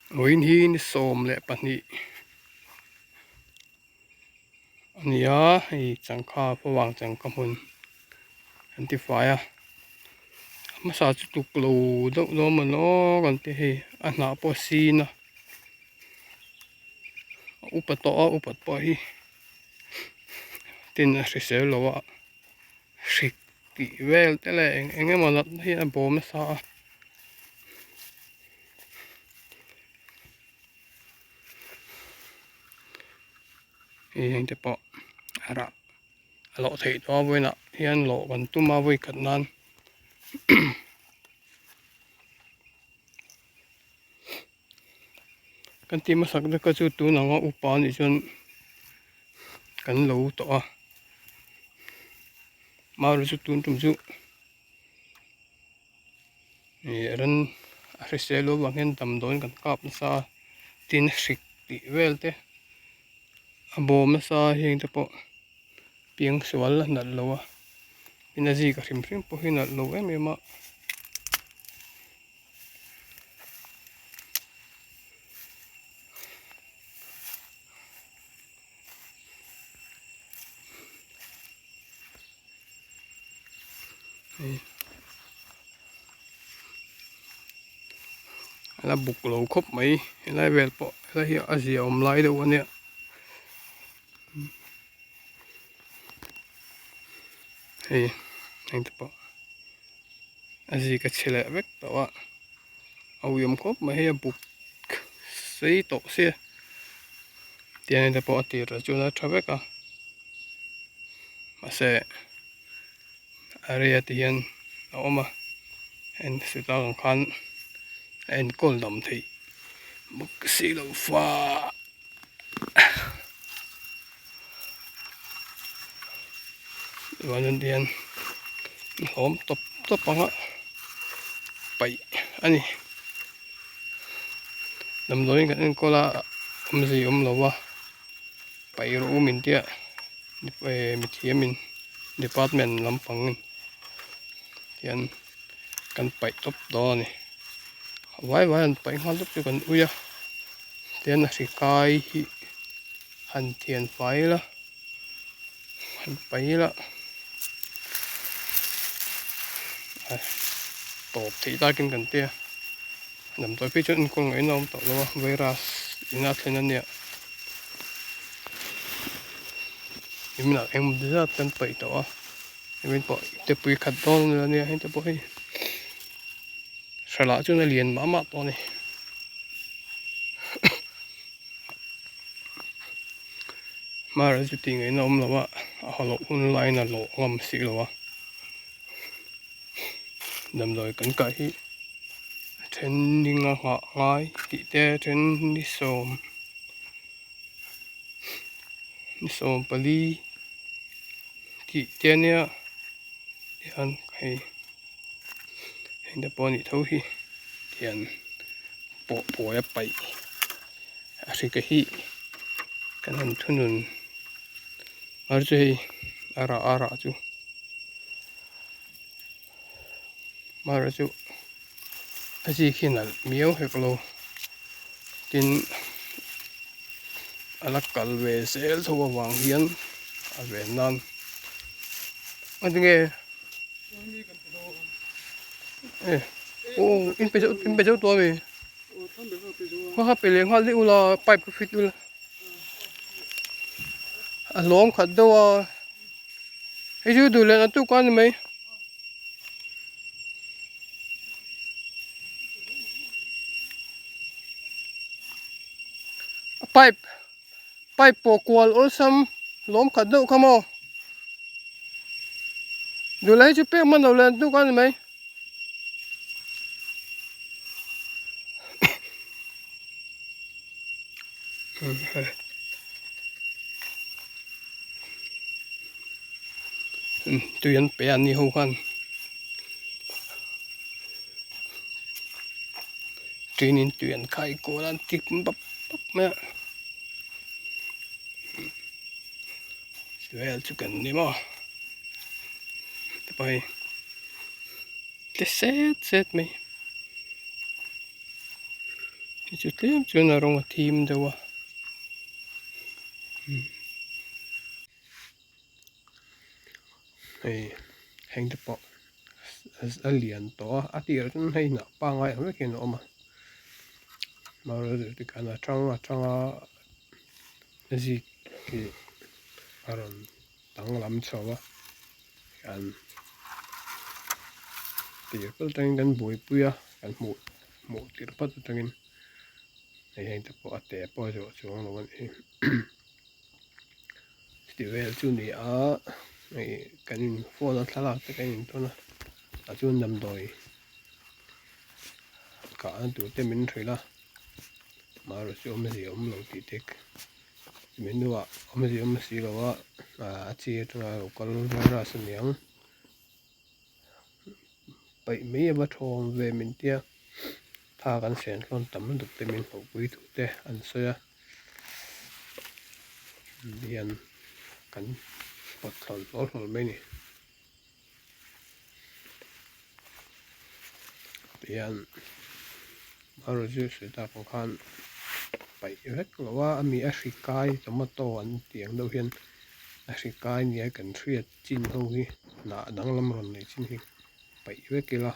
Vawiin hi ni 12 a ni a, hei changkha favang changkha hmun an ti fai a, a hmasa chu tuk lo deuh dawn maw law kan ti hei a hnah pawh a sin a, a upa tawh a upat pawh hi tin a hrisel lo a. Hrik tih vel te leh eng eng emaw natna hi a bawm nasa a. Hei heng te pawh a rah a lawh theih tawh a vawiinah hian lawh kan tum a vawi khat nan kan tih hmasak vek a chu tun anga upa anih chuan kan lo tawh a maru chu tun tum chu ih ran a hrisel lo vang hian damdawiin kan kap nasa a tin hrik tih vel te a bawm nasa a heng te pawh piang sual a nalh lo a tin a zik a hrim hrim pawh hi a nalh lo em em a. A la buk lo khawp mai helai vel pawh helai hi a zia awm lai deuh a nia. Hei heng te pawh. A zik a chhe leh vek tawh a a uiawm khawp mai hei a buk sei tawh sia tiang te pawh a tir ah chuan a tha vek a mahse a rei ah te hian a awm a en sitah ang khan a enkawl dam theih bawk si lo fa. Chuanin hian hlawm tawp tawp anga paih a ni damdawiin kan enkawl a awmzia awm lo a paih rawh u min tia mithiamin department lampang hian kan paih tawp dawn a ni a vai vai an paih nghal tawp chu kan ui a tian a hri kai hi han thian fai ila han paih ila a tawp theih takin kan tia damdawi phei chuan enkawl ngaihna a awm tawh lo a virus in a thlen a nia niminah engemaw zat kan paih tawh a. Hemi pawh te pui khat dawn a nia heng te pawh hei hralah chuan a lian mah mah tawh a ni hmara chu tih ngaihna awm lo a a haw loh hun laiin a lawh ngam si lo a damdawi kan kah hi a then ding a nghah ngai tih te a then ni 14. Tih te ania tihian hei heng te pawh a nih tho hi tihian pawh pawi a paih a hrika hi kan han thunun mar chu hei a rah a rah chu mar chu a zik hi nalh miau hek lo tin. A la kal ve zel tho avang hian a ven nan a tinge e aw in pe zeuh in pe zeuh tawh ami kha kha pe leh nghal daih ula pipe kha fit ula a hlawm khat deuh a hei chu duh leh naktuk a ni mai. Pipe pipe pawh kual awlsam lawm khat deuh kha maw duh lai chu pek hman lo leh an tuk a ni mai. Tui an pe a ni ho khan tuinin tui an khai kual a an ti bap bap mai a vel chu kan ni maw te pawh hei tle set set mai. Hei chu tlem chuan a rawng a thim deuh a hei heng te pawh a lian tawh a a tirah chuan hei hnah pangngai ang vek hian a awm a amaherawhchu tikhan a tang a tang a zik hi a rawn danglam chho a hian tir phawt atangin kan buaipui a kan hmuh hmuh tirh phawt atangin hei heng te pawh a te pawh a zawh chuang lo a ni chuti vel chu ni a hei kan in phone a thlalak te kan in tawn a tah chuan damdawi kahna tur te min hrilh a amaherawhchu awmzia awm lo tih te Chumi hnuah awmzia awm si lo a a chi atanga lo kal virus a niang paih mai ava thawm ve min tia tha kan sen hlawn tam lutuk te min hlauhpui duh te an sawi a hian kan pawt hlawl hlawl hlawl mai a ni tihian amaherawhchu sawi tak ang khan paih vek lo a ami a hri kai tomato an tih ang deuh hian a hri kai nia kan hriat chin ho hi hnah danglam rawn nei chin hi paih vek ila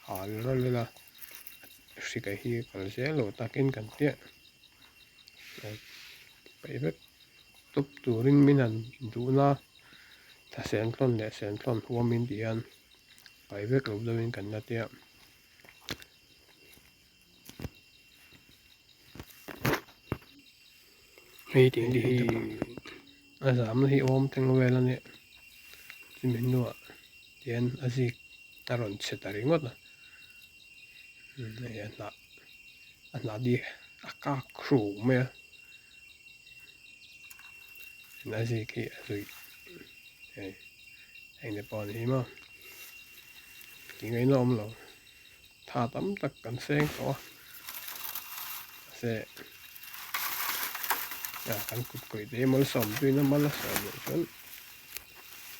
hal ral ila hri kai hi kal zel lo takin kan tia paih vek tawp turin min han duhna thla senthlawn leh senthlawn huamin tih hian pai vek lo deuhin kan la tia. Hei tih hi a zamna hi awm teng vel a nia chumi hnuah hian a zik a rawn chhe ta ringawt a hei a hnah a hnah hi a kak hru mai a. A zik hi a zuih hei heng te pawh a ni hi maw tih ngaihna awm lo tha tam tak kan seng tawh a mahse kan kut kawih te hi malsawm tuina mal a sawm loh chuan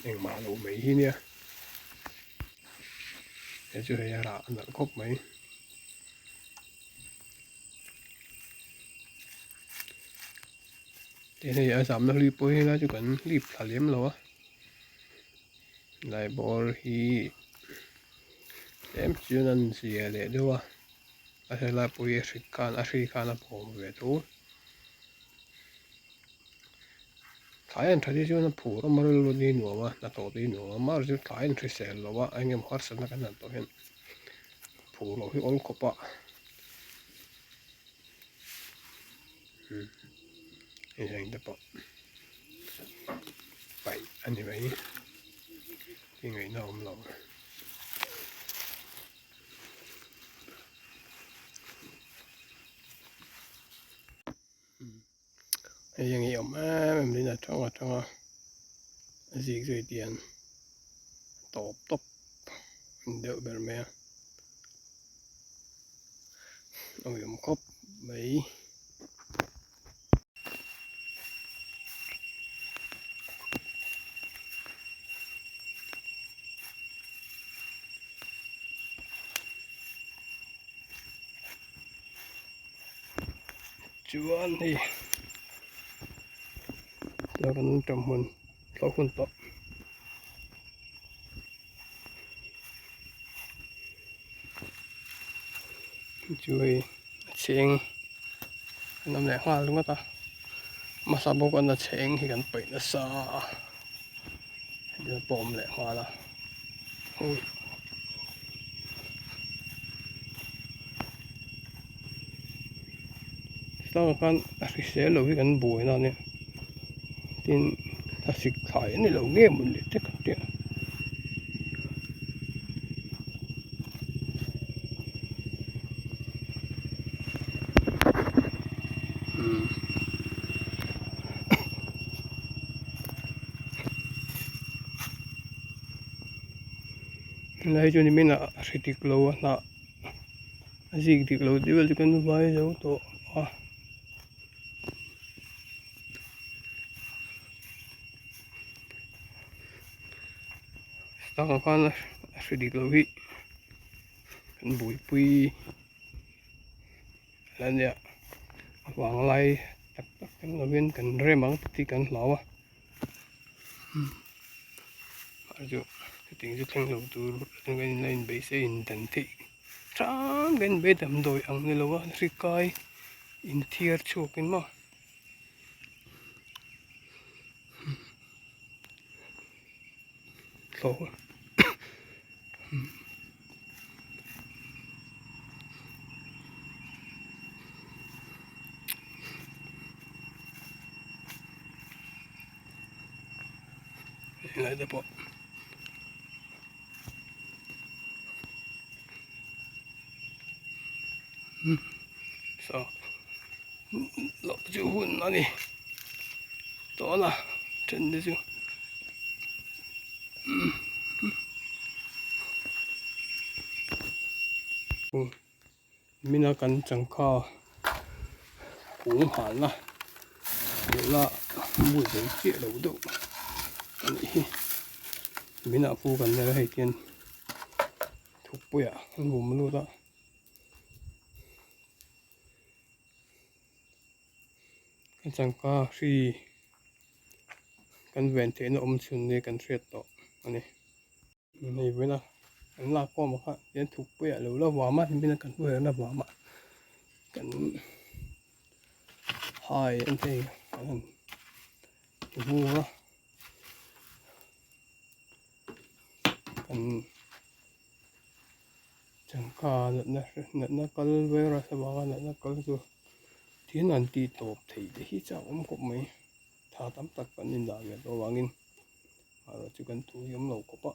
engmah loh mai hi nia hei chu hei a rah a nalh khawp mai. Tin hei a zamna hlui pawh hi helai chu kan hlip thla lem lo a laibawr hi tlem chuan an zia leh deuh a a helai pawh hi a hrik khan a hri khan a bawm ve tho thlai an tha hi chuan a phur awm a rilru te hi nuam a hnathawh te hi nuam a amaherawhchu chu thlai an hrisel lo a eng emaw harsatna kan han tawh hian phur loh hi awl khawp a. Hei heng te pawh paih a ni mai tih ngaihna a awm lo. Hei heng hi a awm em em mai a tang atang a a zik zui te hian tawp tawp a ni deuh ber mai a. A awm khawp mai. Chuan hei tuna kan ṭawmhmun thlawh hun tawh. Chu hei a chheng an awm leh nghal ringawt a hmasa bawk a chheng hi kan paih nasa a heti pawh a awm leh nghal a hei tlangah khan a hrisel lo hi kan buai na ania tin a sik thlai a ni lo nge mawni te ka tia. Helai hi chu nimin ah a hre dik lo a hnah a zik dik lo tih vel chu kan vai zo tawh a. Takah khan a hre dik lo hi kan buaipui. a nia a vanglai tak tak kan lovin kan rem ang tih kan hlau a chu hetiang chu thleng lo tur kan la inbeihsei in dan theih hrang kan inbei damdawi ang ni lo a hri kai inthiar chhuak in maw. Helai te pawh saw loh chu hun a ni tawna then te chu mina kan changkha kung halna tuna mu zo chiah lo deuh a nih hi mina pu kan ner a hei hian thukpuiah an vum lut a. Kan changka hri kan ven theihna awm chhun ni kan hriat tawh a ni. Hei vawiin a kan lak khawm ang kha tian thukpuiah lo la vam a nimin a kan hmuh reng na vam a kan hai an hei kan han vur a kan Changka natna natna kal virus avanga natna kal chu thil an tih tawp theih te hi chak awm khawp mai tha tam tak kan indah ve tawh avangin erawh chu kan thu hi awm lo khawp a.